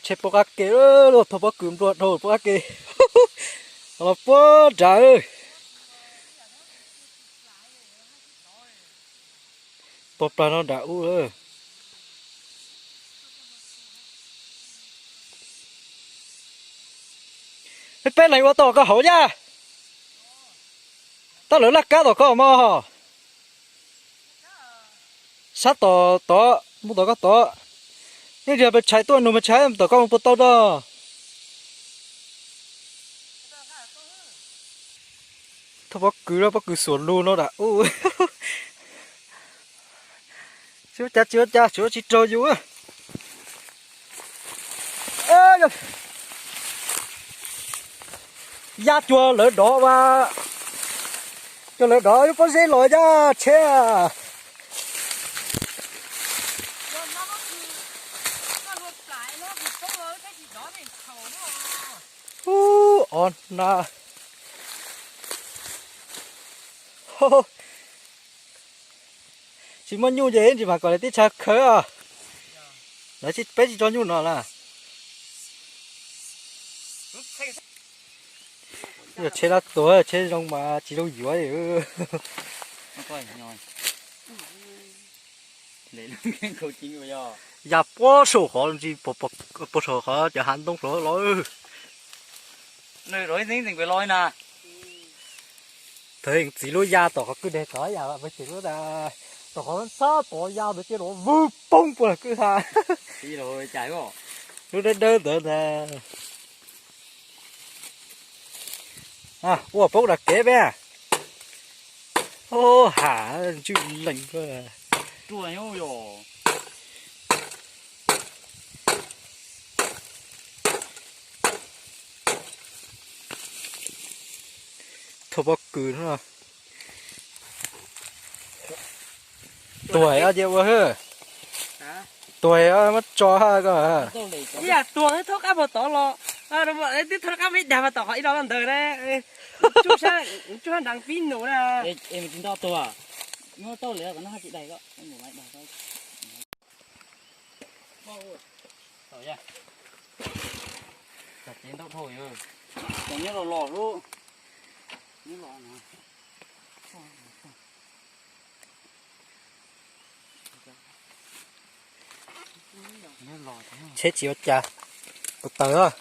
Tsheb pob qab ke, luag thauj pob kws nplua dhau pob qab ke los puag nrad. Pog plag no nram ub. Peb leeg ua tau koj hauv yaj. Tab lawv laj kab tom koj mog. Sab tom tod, mus tom koj tod. Yeej tsis yog pes tshais tuaj nug pes tshais tom koj mus puas tau rau. Thauj pob kws, pob kws xuas lug no nram ub. Tsis ua cas, tsis ua cas, tsuav tsis raug yus. Yaj cuag lawv dov mas, cuag lawv dov lub pob zeb los yaj tsheb. Ub, o na. Tsis muaj nyuj ces tsis mam kom lawv tib tshav khawb os. Lawv peb tsis tso nyuj no na. Yog tsheb lab tuag, tsheb zoo mas tsis zoo yuav. Ya puag saum qhov, puag saum qhov cov hav ntoo saud los. Thaum txiv lub ya tom qhov kwj deg tod yam pes tsawg lub tas, tom qhov sab tod ya ntawd cia los vwg poob puag kwj ha. Lub dawb dawb ntawd ntag. Ua poob dam kev peb. Ham ntswj lees. Thauj pob kws no. Tuag cia ua hwb. Tuag muab tso ha koj. Ib yam tuag thauj qab puag tod los, twb thauj qab ib dag mas tom qhov ib lo ntawd na. Tsuj sab nrad pib nus na. Tsis nto tuag. Nyob los los lub. Tsheb tsis ua cas, kuv taws os.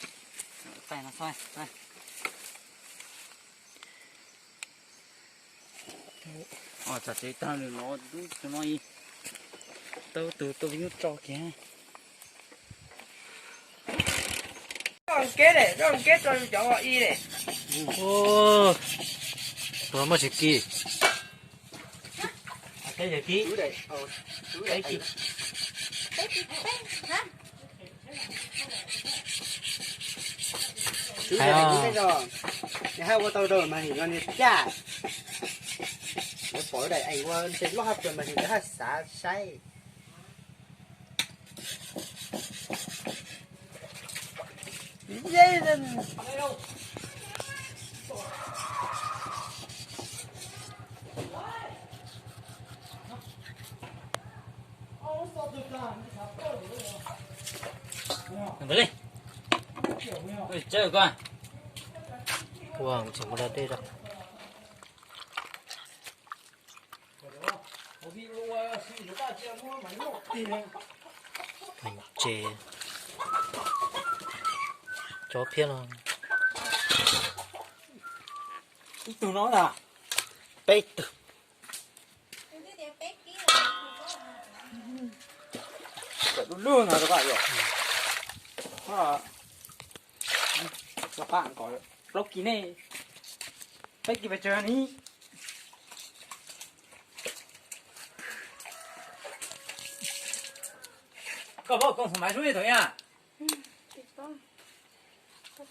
Txog tsev tag lawm los tus no, tau tus tus nyuj tso kiag. Keb, keb tso cov i. Tus no muaj tsis kis. Hais os, nws haj ua tau rau mas nim no nws caj. Lawv pom daim ees ua ntshe loj haj plas mas nws haj xav saib. Ntawd li. Ua tseem muaj da dej rau. Ces cov phiab no. Ib tug no na. Peb tug. Cov lub lub no rau koj yuav. Plaub kis ne. Peb kis pes tsawg ni? Koj pab koom xom maiv sub thaum ib. Koj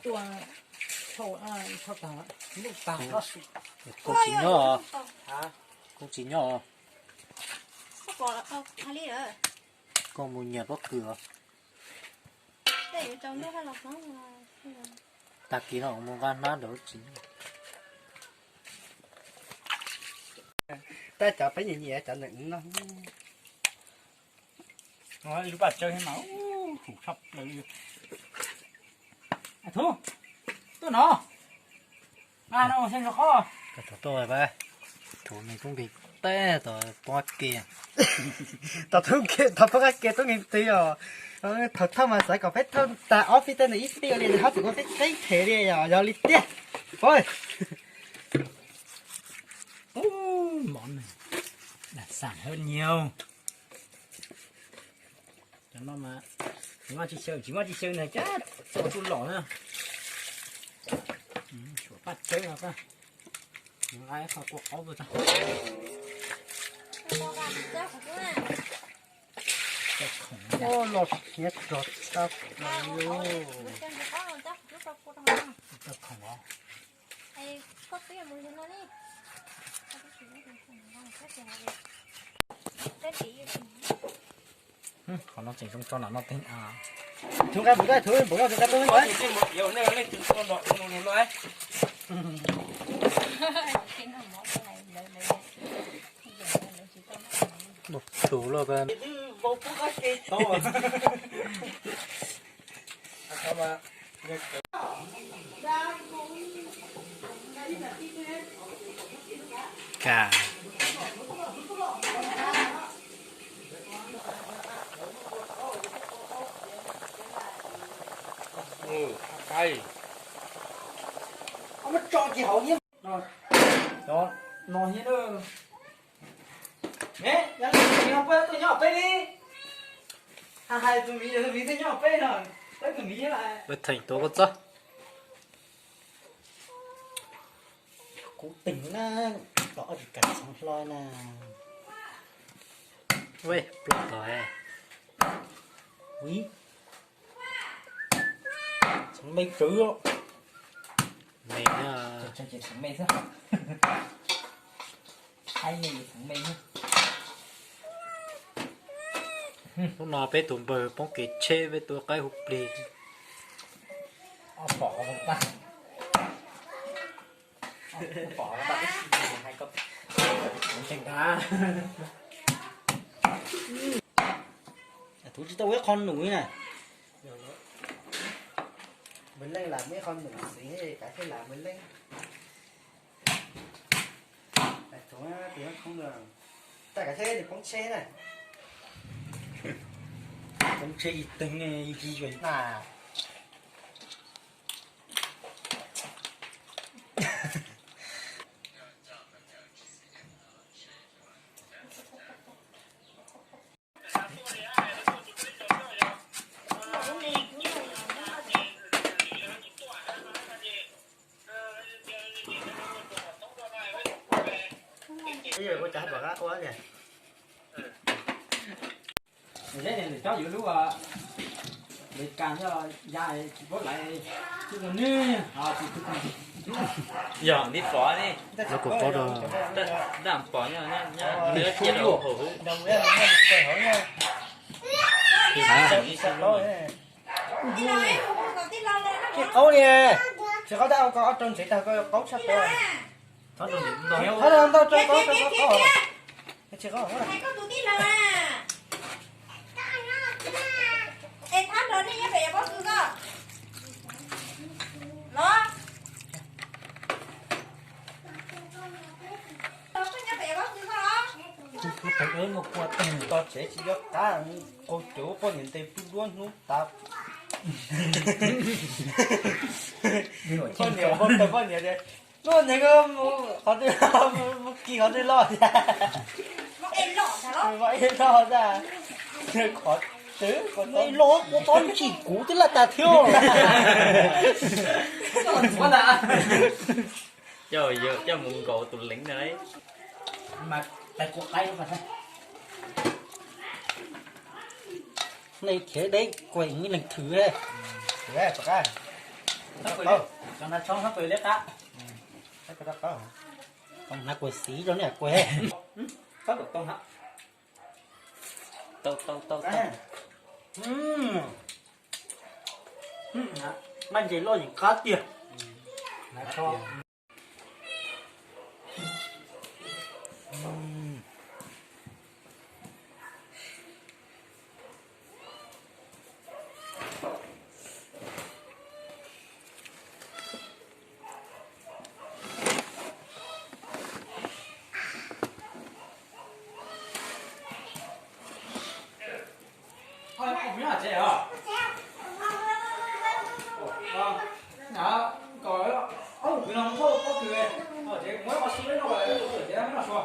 tuaj, koj tsis nyob, koj tsis nyob. Koj mus nyiam pob kws os. Tag kis no mus nqa hnab ntawd tsis nyob. Tab cov peb nyiam nyiam cov ntawm no. Ib lub paj tsawb thiab mas, ub, huv tshaj plaws li. Thub, tuaj no. Mas no xyov qhov. Thub tuaj, thub nws tub nkeeg teb, tom poob qab ke, tom tub nkeeg, tom poob qab ke tub nkeeg twg os. Thaum thauj mas xav kom peb thauj tag ob fij tej nws ib fij li nws hab txawm ua peb qeeb phem li os, yog li tiag. Pov. Ub, mov ne, xam hab nyiau. Cov no mas tsis muaj tsis xyaw, tsis muaj tsis xyaw na cas txaus tuaj lom na. Suav paj tsawb no, nqa qhov kua qaub tuaj tso. Ub, los khiav rog tau li. Qhov no tseem zoo tso nram no teeg. Thub nqa npum, thub npum, thub nqa tuaj. Tus los. Ka. No thiab, yog leej twg nyob peb tuaj nyob peb li. Hais tus miv, tus miv thiaj nyob peb no, peb tus miv. Theem tuav koj txob. Kuv teem na, los ob tsis kam txhoov hlo na. Ua, ploj tod. Txhoov me tswv. Me, txhoov me xwb. Lub no peb tus npawg poob kev tsheb peb tua qaib hu plig. Kuv tsis tau ua ib qho num na. Mws leej lam muaj ib qho num xwb, kav thiaj lam mws leej. Tus khoob, tab kav thiaj poob tsheb na. Poob tsheb ib teeg ib yuav na. Ua cas pom qab ua li. Nws coj yuav lub Amelikas yog ya tsis paub laiv, tsis tau nws, tsis tau. Yog nti pom ni. Lawv kuj paub rau. Dam pom nyob nyob nws cia rau hauv. Tsis qaub li, tsis qaub tau, koj ob rau ntsev tag koj qaub tshaj plaws. Thov ntau rau qaub, qaub qaub. Tsis qaub. Tus pem mus kua teg to tsev tsis nco qab, qaug cawv poj niam ntes pw duab hnub tas. Poj niam, poj niam tias, tuaj nws qhov twg, mus kis qhov twg los thiab. Muaj ej loj tas, qhov twg, ej loj ua txob ntsim kuv twb laj tas thiab. Coj yawg coj mus nkaum tus leev na. Nej khiav deb kuj ib leeg thwm. Hnav kuj xis rau nej kuj. Tau, tau, tau. Maj ntses loj yeej qab tiag. Kom ob tug kwv no mus thauj pob kws, ces muab qhov xub no, ces muab noj sua.